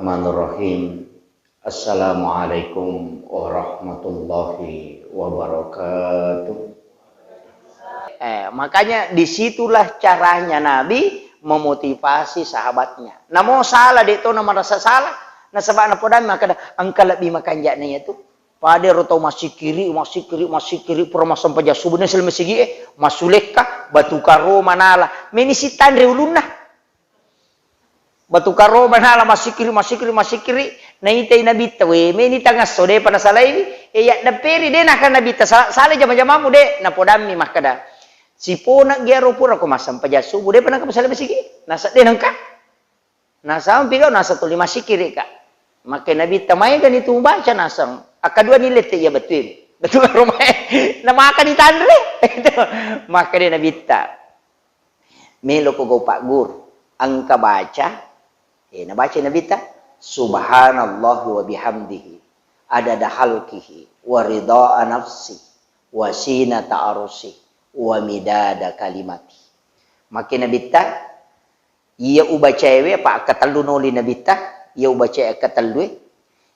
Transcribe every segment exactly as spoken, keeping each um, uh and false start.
Bismillahirrahmanirrahim. Assalamualaikum warahmatullahi wabarakatuh. Eh, makanya disitulah caranya Nabi memotivasi sahabatnya. Namo salah, de' to na merasa salah. Nasaba napodang makkeda, engka lebbi makanja'na iyatu. Pada ro tau massikiri, massikiri, massikiri, pura massempajang subuh, na selesai masigi, eh, massulekka, batu karo manala. Meni sitanre ulunna. Batu karo manala massikiri, massikiri, massikiri, naitai Nabitta, we, meni tangasso, de'pa nasalaiwi, e, yaddepperi, de' naka Nabitta, sa-, sala jama-jamamu, de', napodammi makkeda, sipona giaro pura ko massempajang subuh, de'pa naka masalai masigi, nasa, de' nengka, nasang pigau, nasa tuli massikiri ka, makke Nabitta maegani tu baca nasang, akkaduani lette iya bettuin, betul rumah, namakani tanre, itu, makkeda Nabitta. Meloko gau pagguru, engka baca, eh, nabaca Nabitta, subhanallahi wa bihamdihi, adada khalqihi, wa ridha nafsi, wa zinata arsi, wa midada kalimati. Makke Nabitta, iya ubacaewe apa akkatellu noli Nabitta, iya ubacae akkatellue,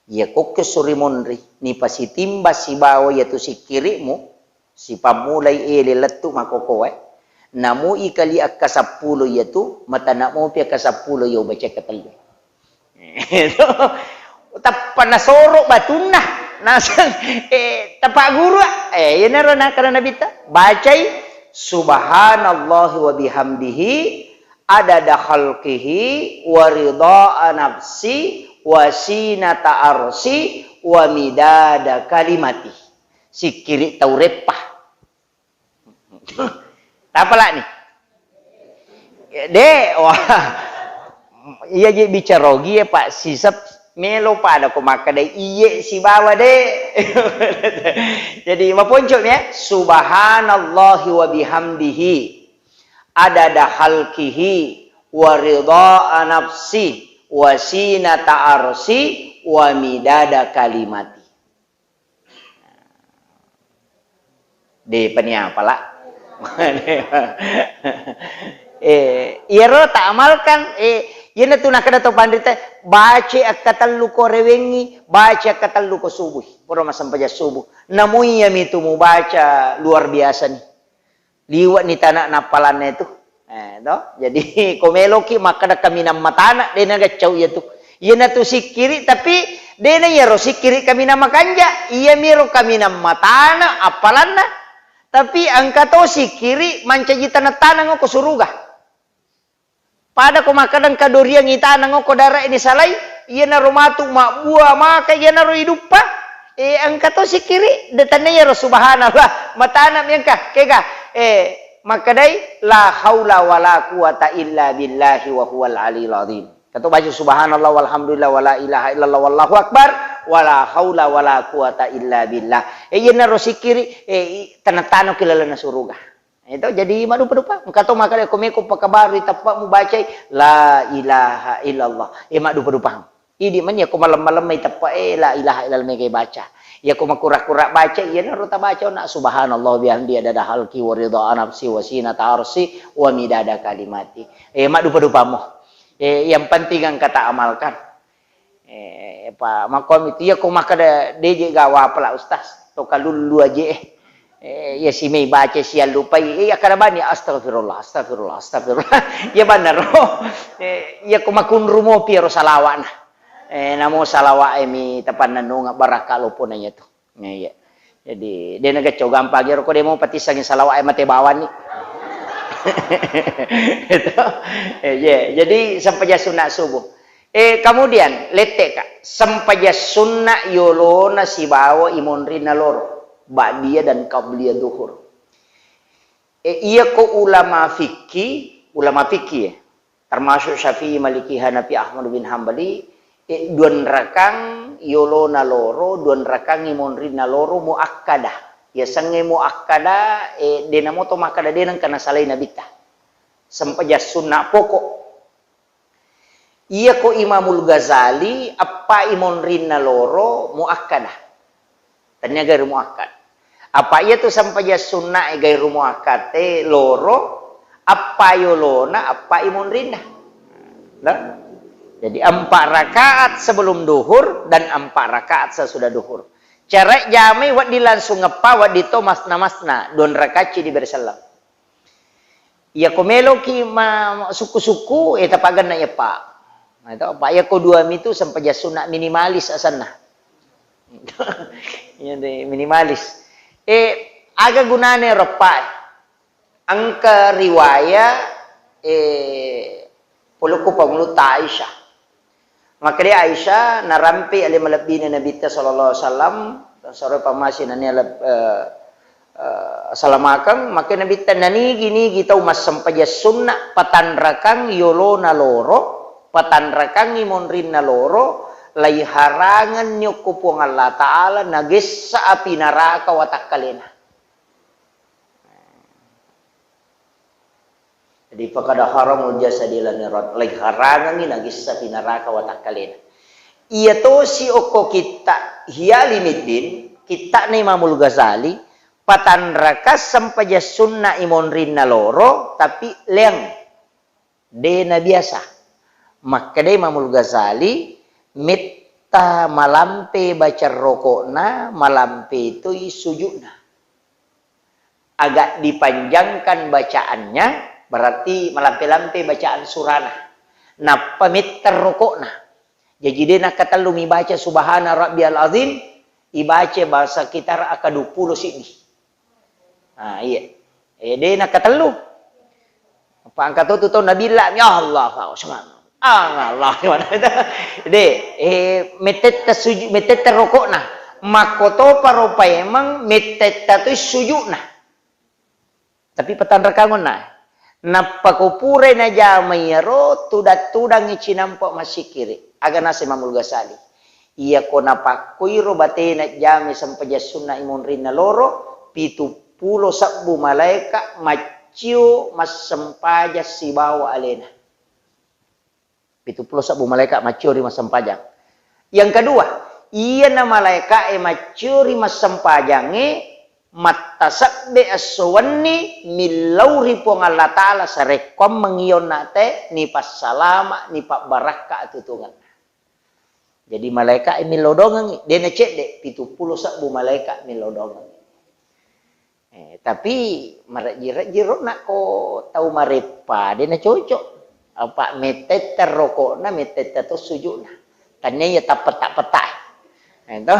iya kokke suri monri, nipasitimba sibawa iyatu sikkiri'mu, sipammulai ele lettu makokoe, namui kali akkasappulo iyatu, matana mopi akkasappulo iya ubaca katellu. Tappa nasoro batunna, naseng, eh, tappa guru, eh, iyanaro nakana Nabitta, bacai, subhanallahi wa bihamdihi, adada khalqihi, wa ridha nafsi, wa zinata arsi, wa midada kalimati. Sikkiri tau reppa. Tapalani? De', wah. Iya je bicara ogi ya, Pak, sisep melo pada ko makkeda iye sibawa de'. Jadi, maponco mi, ya. Subhanallahi wa bihamdihi. Adada khalqihi, wa ridha nafsi, wa zinata arsi, wa midada kalimati. De' pani apala. Eh, iyaro ta amalkan, eh, iyanatu nakkeda to panrita, baca akkatellu ko rewengngi, baca akkatellu ko subuh. Pura massempajang subuh. Namu iyami tu mubaca luar biasa ni. Liwe'ni tana nappalanna itu. Eh, to? Jadi, ko meloki makkeda kaminang matana, de' nageccau iyatu. Iyanatu sikkiri, tapi de' na iyaro sikkiri kaminang makanja, iyamiro kaminang matana appalanna. Tapi engka to sikkiri mancaji taneng-taneng ko suruga. Pada ko makkeda engka doriang itaneng okko dare'e nisalai, iyanaro matu mabbua maka iyanaro iduppa, eh, engka to sikkiri, de' tenniyaro subhanallah, matana mi engka, kega, eh, makkedai, la haula wala quwata illa billahi wa huwal aliyul azim. Kato baca subhanallah walhamdulillah wala ilaha illallah wallahu akbar, wala haula wala quwata illa billah. Eh, iyanaro sikkiri, eh, i-, taneng-taneng ki lalenna suruga. Itu jadi maddupa-dupa. Engka to makkeda ko meko pakabarui teppa mubacai la ilaha illallah. Eh, maddupa-dupang. Idi mani ko malem-malem mai teppa, eh, la ilaha illallah mega baca. Iya ko makura-kura baca, iyanaro tabaca na subhanallah bihamdi adada halki wa ridha nafsi wa zinata arsi wa midada kalimati. Eh, maddupa-dupamo. Eh, yang penting engka ta amalkan. Eh, pa, makkomi tu, iya ko makkeda, de' je gawa pala, Ustaz. To kalullu aje, eh. Eh, iya si mei baca siallupai, eh, iya kada bani, astagfirullah, astagfirullah, astagfirullah. Iya banaro. Eh, iya ko makunru mopi ro salawa'na. Eh, namo salawa'e mi tapannennunga barakka lopona iya tu. Iya, iya. Jadi, de' nageccau gampang iyaro ko de' mo patissengi salawa'e mate bawani. Itu. Eh, iya. Jadi, sempajang sunna subuh. Eh, kemudian, lette'ka. Sempajang sunna yolona sibawa imonrinna loro. Ba'diyah dan qabliyah duhur. Eh, iya ko ulama fikih, ulama fikih ya. Termasuk Syafi'i, Maliki, Hanafi, Ahmad bin Hambali, eh, duanrakang yolona loro, duanrakang imonrinna loro muakkadah. Yasengnge muakkadah, eh, de' namo to makkeda de' nengka nasalai Nabitta. Sempajang sunna pokok. Iya ko Imamul Ghazali, eppa imonrinna loro muakkadah. Tania gairu muakkad. Apa iya tu sempajang sunna e gairu muakkad e loro, eppa yolona, eppa imonrinna. Nah. Jadi empat rakaat sebelum duhur dan empat rakaat sesudah duhur. Cara jamai wedding langsung eppa, wedding to masna-masna, dua rakaat ci diberi selleng. Iya ko meloki ma-, sukku-sukku, eh, tapagenna iya, Pak. Nah, itu, Pak, iya ko dua mitu sempajang sunna minimalis asanna. Iya deh, minimalis. Eh, aga gunane ro, Pak? Engka riwaya, eh, polokku pangulutta Aisyah. Makkeda Aisyah, narampe ale malebbina Nabitta sallallahu alaihi wasallam, saroi pammase nania leb-, eh, eh, salamakeng, makkeda Nabitta, nanigi-nigi tau massempajang sunna, patanrakang yolona loro, patanrakangngi monrinna loro, laiharangenni okko Puang Allah Ta'ala, nagessa api naraka watakkalena. Jadi, fakada haramul jasadi lan irat, laiharangengngi nagessa api naraka watakkalena. Iya tosi okko kitta Ihya Ulumuddin, kittana Imamul Ghazali, patanraka sempajang sunna imonrinna loro, tapi leang. De nabiasa. Makkeda Imamul Ghazali, metta malampe baca rokokna, malampe toi sujudna. Agak dipanjangkan bacaannya, berarti malampe-lampe bacaan surana. Nappa metta rokokna. Jaji de nakkatellu mibaca subhana rabbiyal azim, ibaca bahasa kitar aka dua puluh siddi. Ah, iya. Eh, de nakkatellu. Apa engka to tu tau nabilla, ya Allah, subhanallah. Ah, Allah, de, eh, metetta suju-, metetta rokokna. Makkotopa ro paimeng metetta tu sujudna. Tapi patanrakangonna. Nappa ko purai najama iyaro, tudang-tudangngi cinampa massikkiri. Aga naseng Imamul Ghazali. Iyako napakkoiro batena jamai sempajang sunna imonrinna loro, pitu pulo sebbu malaeka maccio massempajang sibawa alena. Pitu pulo sebbu malaeka maccio ri massempajang. Yang kedua, iyana malaekae maccio ri massempajangnge mattasebbe esso wenni millau ri Puang Allah Ta'ala sarekkoammeng ionna te nipassalama, nipabbarakka atutungenna. Jadi malaekae millau dongengngi, de nacedde, pitu pulo sebbu malaeka millau dongengngi. Eh, tapi marejji-rejji ro nakko tau mareppa, de nacocok. Apa mettetta rokokna, mettetta to sujudna. Tania iya tappeta-peta. Eh, to.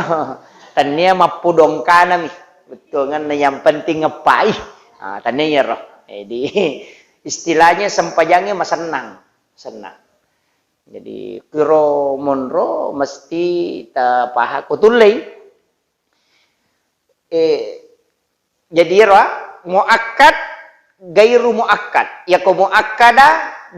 Tania mappudongkanami. Bettuanna yang penting ngepai. Ah, tania iyaro. Jadi istilahnya sempajangnge masennang. Sennang. Jadi kiro monro mesti tapaha ko tullei. Eh, jadi ero, ah, muakkad, gairu muakkad. Iyako muakkada,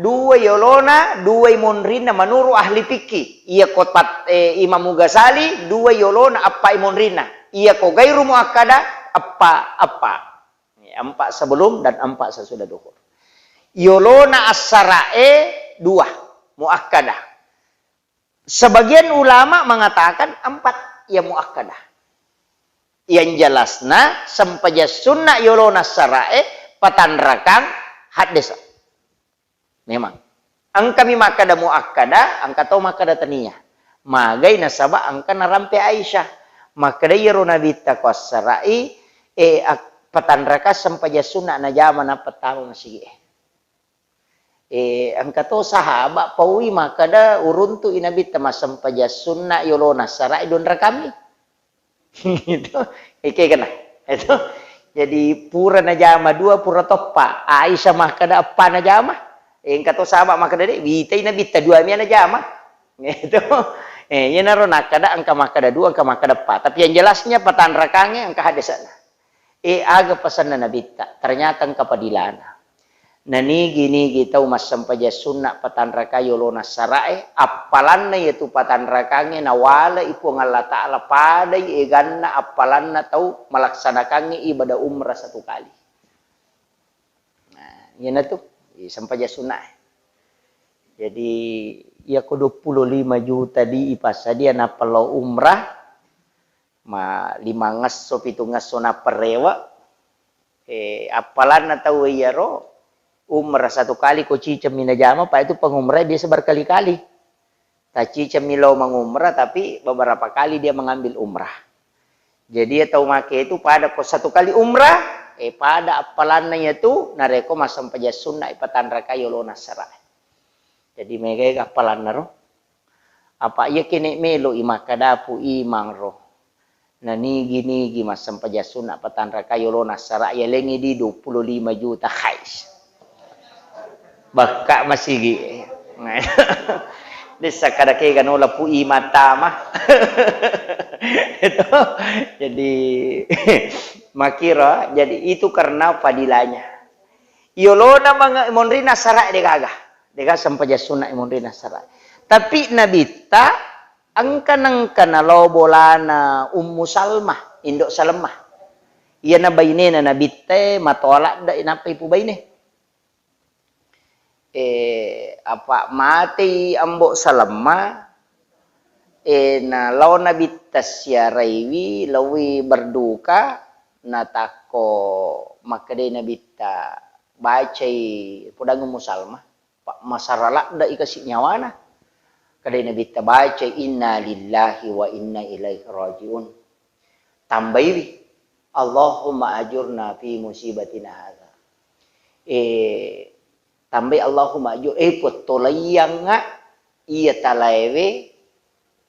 dua yolona, dua monrinna menurut ahli fikih. Iyako pat-, eh, Imam Ghazali, dua yolona, eppa monrinna. Iyako gairu muakkada, eppa, eppa. Ya, empat sebelum dan empat sesudah duhur. Yolona assarae dua, muakkada. Sebagian ulama mengatakan empat yang muakkadah. Yang jelasna, sempajang sunna yolona sarae patanrakang haddesa. Memang. Engkami makkada muakkada, engka to makkada tania. Magai nasaba engka narampe Aisyah. Makkada iyaro Nabitta ko assarai, e, ak-, patanrakang sempajang sunna najama nappa tama masigi e. Eh, engka to sahaba paui makkada uruntu'i Nabitta massempajang sunna yolona sara'i dua rakami. Itu, eke kena. Itu. Jadi pura najama dua, pura toppa. Aisyah makkada eppa najama. Eh, engka to sahaba makkada de, witai Nabitta dua mia najama. Itu. Eh, iyanaro nakkada engka makkada dua, engka makkada eppa. Tapi yang jelasnya patanrakangnge engka haddese'na. Eh, aga pasenna Nabitta? Ternyata engka padilana. Nanigi-nigi tau massempajang sunna patanraka yolona sarae, appalanna iyatu patanrakangnge nawalai Puang Allah Ta'ala padai eganna appalanna tau malaksanakangnge ibadah umrah satu kali. Nah, iyanatu, eh, sempajang sunna. Jadi, iyako dua puluh lima juta di ipassadia nappa lao umrah, ma-, limangesso, pitungesso nappa rewe, eh, appalanna tau iyaro, umrah satu kali ko cicemmi najama, pa itu pengumrah biasa berkali-kali. Tacicemmi lao mangumrah, tapi beberapa kali dia mengambil umrah. Jadi, iya tau make itu pada ko satu kali umrah, eh, pada appalanna iyatu narekko massempajang sunna ipatanrakai yolona assara. Jadi, mega-ega appalanna ro. Apa iya kene melo i makkadapu imang ro. Na nigi-nigi massempajang sunna patanrakai yolona assara, yalengi di dua puluh lima juta, hais. Bakka masigi. Dessa kada kega nola pu imang tama. Itu. Jadi, makira, jadi itu karena fadilahnya. Yolona manga-, monrina assara de gaga. De gaga sempajang sunna monrina assara. Tapi Nabitta engka nengka nalao bolana Ummu Salmah, indo Salmah. Iyana bainena Nabitta e matoa ladde nappa ipubaine. Eh, apa matei Ambo Salmah, eh, nalao Nabitta siaraiwi, laowi berduka, natakko makkedai Nabitta, bacai podang Ummu Salmah. Pa-, masara ladde'i kasi nyawana. Kadai Nabitta bacai, "Inna lillahi wa inna ilaihi raji'un." Tambaiwi, "Allahumma ajurna fi musibatina hadza." Eh, tambai, "Allahumma ajur-, eh, Puang, tolaiyangnga iya talaewe,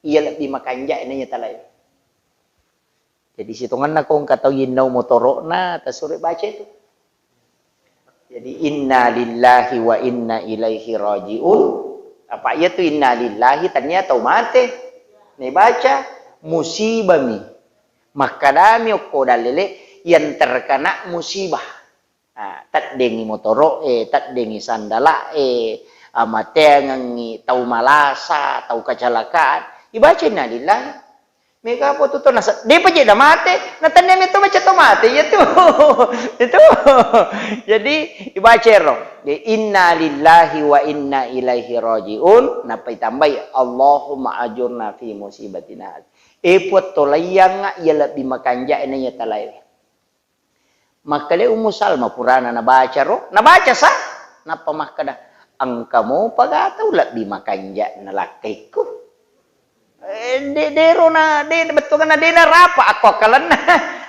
iya lebbi makanja'e na iya talaewe." Jadi, sitongenna ko engka tau yinnau motoro'na, tasuro baca itu. Jadi, "Inna lillahi wa inna ilaihi raji'un." Apa iya tu "Inna lillahi", tania tau mate. Naibaca, musibami. Makkadami okko dalele yang terkena musibah. Ah, teddengi motoro'e, teddengi sandala'e, amateangengi tau malasa, tau kecelakaan. Ibaca "Inna lillahi". Mega apa tu to nasa-, depa je da mate, na tennia meto baca to mate, iya tu. Itu. Jadi, ibaca ero. Jadi, "Inna lillahi wa inna ilaihi raji'un", nappa itambai, "Allahumma ajurna fi musibatina hadzi." Eh, Puang, tolaiyangnga iya lebbi makanja'e na iya talaewe. Makkeda Ummu Salma purana nabaca ro, nabaca sa, nappa makkeda, "Engka mopa ga tau lebbi makanja'na lakkaikku?" Eh, de-, dero na, de-, bettuanna de narapa akko akkalenna.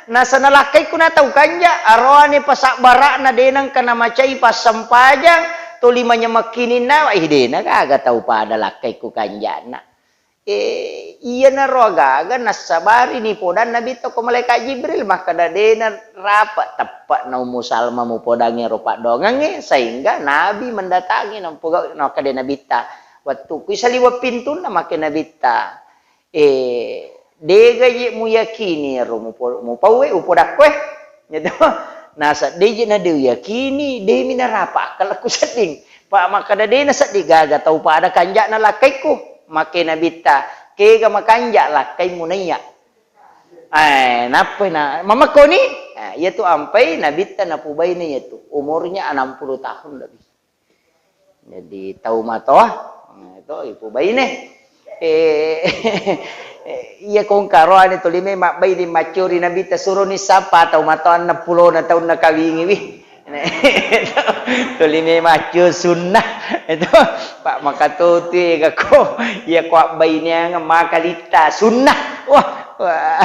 Nasana lakkaikku na tau kanja, aroane pasabbara'na de nengka namacai passempajang, toli manyamekkininna, ih, de na gaga tau pada lakkaikku kanja'na. Eh, iyanaro agaga nassabari ni podang Nabitta ko malaikat Jibril, makkeda, "De narapa teppe'na Ummu Salma mupodangi ero paddoangengnge," sehingga Nabi mendatangi, nampoga-, nakkeda Nabitta, "Wettukku isaliweng pintunna," makke Nabitta, "Eh, dega je muyakini ero mupo-, mupauwe, upodakkoe?" Gitu. Nasa, "De je na de uyakini, de mi narapa akkalekku sedding." Pa makkeda, "De na sedding gaga tau pada kanja'na lakkaikku." Makke Nabitta, "Kega makanja lakkaimu naiya?" Eh, nappai na, "Mamakkoni?" Eh, iyatu ampai Nabitta napubaine iyatu. Umurnya enam puluh tahun lebih. Jadi, tau matoa, eh, to, ipubaine. Eh, iya kongka roane toli me mabbaine maccuri Nabitta, suroni sappa tau matoa enneng pulona taung nakawingiwi. Toli me maccu sunnah. Itu, Pak, makatutui gako, iya ko abbaineang maka litta sunnah. Wah, wah.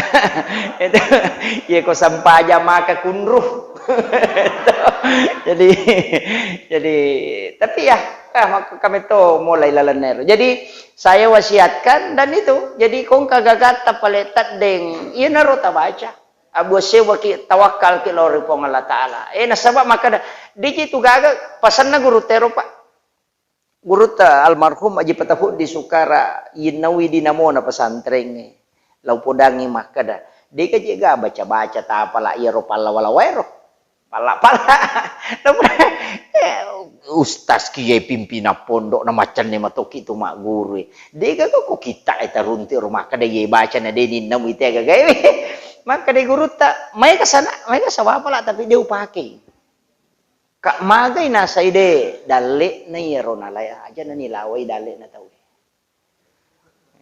Itu, iya ko sampaja maka kunru. Jadi, jadi, tapi ya, ah, maka kami to mulai lalenna ero. Jadi, saya wasiatkan dan itu, jadi kongka gagatta pale teddeng, iyanaro tabaca. Abu sewaki tawakkalki lao ri Puang Allah Ta'ala. Eh, nasaba makkeda, deji tu gaga pasenna guru tero, Pak. Gurutta almarhum Aji Patahuddi Sukara, yinnaui dinamona pesantrengnge. Lao podangngi makkeda, "Dega jega baca-baca tapala iyaro pallawa-lawaero." Palla-palla. Napura, eh, ustaz kiye pimpinan pondok na maccanne matoki tu magguru. Dega ko kita e tarunti ro makkeda ye baca na de ninnaui tega gawe. Makkeda gurutta, "Maega sana, maega sawapala tapi de upake." Ka magai nasai de dalle'na iyaro nalae, aja na nilawai dalle'na tauwe.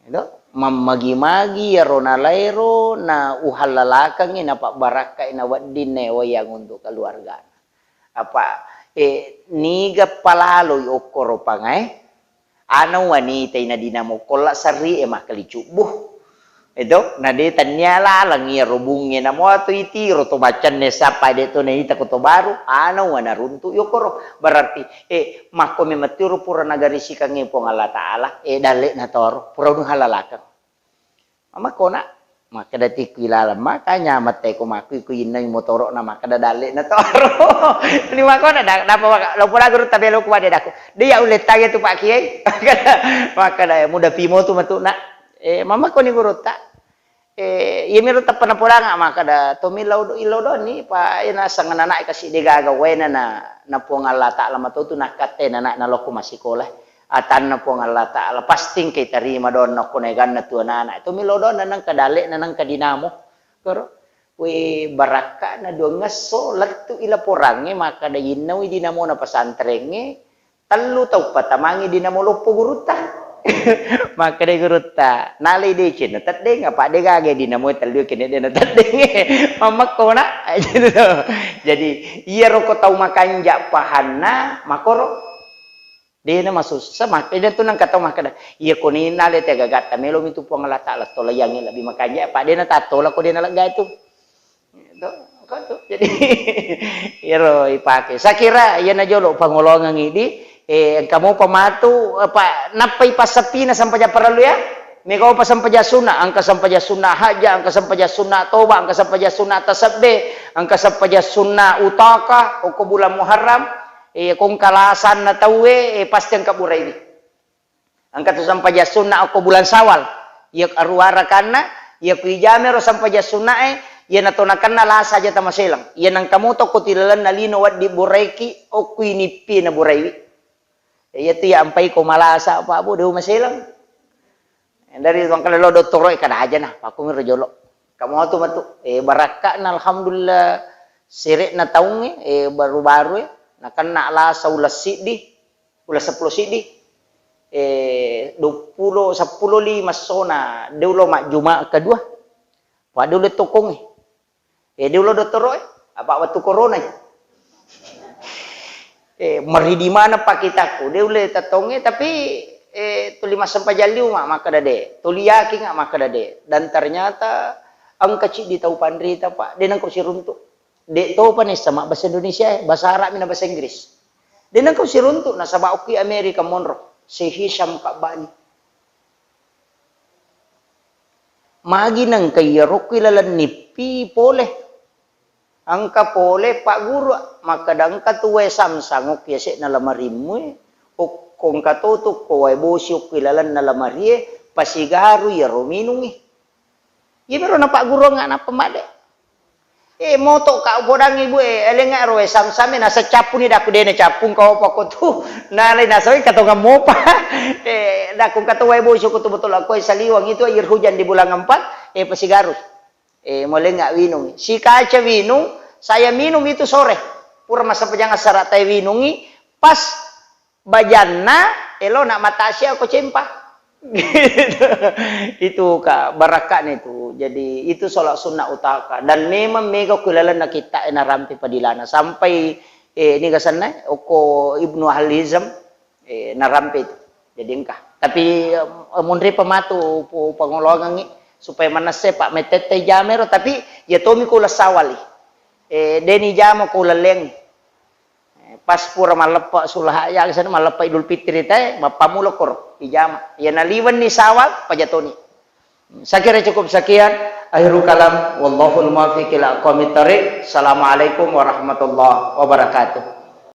Edo, mammagi-magi iyaro nalaero na uhallalakengngi napabbarakkai na wedding naewaiang untuk keluargana. Apa, eh, niga palaloi okkoro pangae? Ana wanita ina dinamo kolla sarri e makkalicubbu. Eto, na de tannia laleng iyaro bungnge namo atu itiro to bacanne sappa de to naita ko to baru, ana wana runtu yokoro. Berarti, eh, makko memettiro pura nagarisikangnge Puang Allah Ta'ala, eh, dalle na toro, pura nu halalakeng. Mamakko na, makkeda tikku ilaleng, makanya mette ko makku iku innai motoro na makkeda dalle na toro. Ni makko na da-, napa maka, lo pura guru tabelo ku wade daku. De ya ulettage tu Pak Kiai. Makkeda, makkeda muda pimo tu matu na. Eh, mamakko ni guru ta. Eh, iya miro tappa napodanga makkeda, tommi lao do-, ilo doni, pa ina sangan anak kasi de gaga waena na, na Puang Allah Ta'ala matotu nakkatte na anak na lokko masikola. Atanna Puang Allah Ta'ala, pasti engka tarima donna ko neganna tu anak-anak. Tommi lao donna nangka dalle na nangka dinamo. Koro, we barakka na duangngesso lettu i laporangnge makkeda innawi dinamo na pesantrengnge, tellu tau patamangi dinamo loppo gurutta. Makkeda gurutta, nalai deceng na teddeng, apa de gaga dinamo tellu kene de na teddeng. Mamakko na. Jadi, iyaro ko tau makanja pahanna, makoro. De na masussa, makkeda tu nangka tau makkeda, iya ko ni nalai te gagatta, melo mi tu Puang Allah Ta'ala, tolayangi lebbi makanja, apa de na tattola ko de na lega tu. To, engka tu. Jadi, iyaro ipake. Sakira iyana jolo pangolongang idi, eh, engka mopa matu, apa, nappai passappina sempajang parellu ya? Mega opa sempajang sunna, engka sempajang sunna hajja, engka sempajang sunna toba, engka sempajang sunna tasabbe, engka sempajang sunna utaka, okko bulan Muharram, eh, ko engka lasanna tauwe, eh, pasti engka buraiwi. Engka tu sempajang sunna okko bulan Syawal. Iya aruwa rakanna, iya ku ijamero sempajang sunnae, iya nato nakenna lasa aja tamaseleng. Iya nengka moto ko tilalenna lino wedding buraiki, okko inippi na buraiwi. Iya tu iya ampai ko malasa apa bu de maseleng. Dari mangkala lo dottoro e kada aja nah, pakku miro jolo. Kamu tu matu, eh, barakka'na alhamdulillah sere'na taungnge, eh, baru-baru e, nakenna lasa uleng siddi, uleng seppulo siddi, eh, duappulo, seppulo lima sona, de ulo majjuma kedua. Pada uleng tokongnge. Eh, de ulo dottoro e, apa wettu corona e. Eh, meridi mana pakitakku, de ulle tatongnge, tapi, eh, tuli massempajang liu ma, makkeda de, tuli yakin nga, makkeda de. Dan ternyata engka ciddi tau panrita, Pak, de nengko siruntuk. De topa nessa ma bahasa Indonesia e, bahasa Arab mi na bahasa Inggris. De nengko siruntuk, nasaba okki Amerika monro, si Hisham Kabani. Magi nengka iyaro kui laleng nippi pole. Engka pole pagguru, makkeda engka tu wae samsang okki yase'na lamarimmu e, okko engka to tu ko wae bosi okki lalenna lamarie, pasigaru iyaro minungi. Iyamiro napagguruang nappa madde. Eh, moto ka upodangi bu e, elengnga ro wae samsam e, nasa cappuni daku dena cappung kau apa ko tu, nalai nasa engka tongang mopa. Eh, daku engka to wae bosi ko tu botol ko saliwang itu air hujan di bulan empat, eh, pasigaru. Eh, molengnga winung. Si kaca winung, saya minum itu sore. Pura massempajang assara tae winungi, pas bajanna, elona mata sia ko cempa. Itu ka barakka'na itu. Jadi, itu sholat sunnah utaka. Dan memang mega ku lalenna kitta e narampe padilana. Sampai, eh, niga senna, okko Ibnu Ahli Hizam, eh, narampe itu. Jadi engka. Tapi, eh, munri pematu pu-, pangoloangengngi supaya manesse pa mettette jamero, tapi ya tomi ko uleng sawali. Eh, deni jama ko uleng leng. Eh, pas pura malleppe sulaha ya, sana malleppe Idul Fitri te, mappamulo koro ijama. Ya naliwenni sawal, pajatoni. Saya kira cukup sekian. Akhirul kalam, wallahul muwaffiq ila aqwamit thariq. Assalamualaikum warahmatullahi wabarakatuh.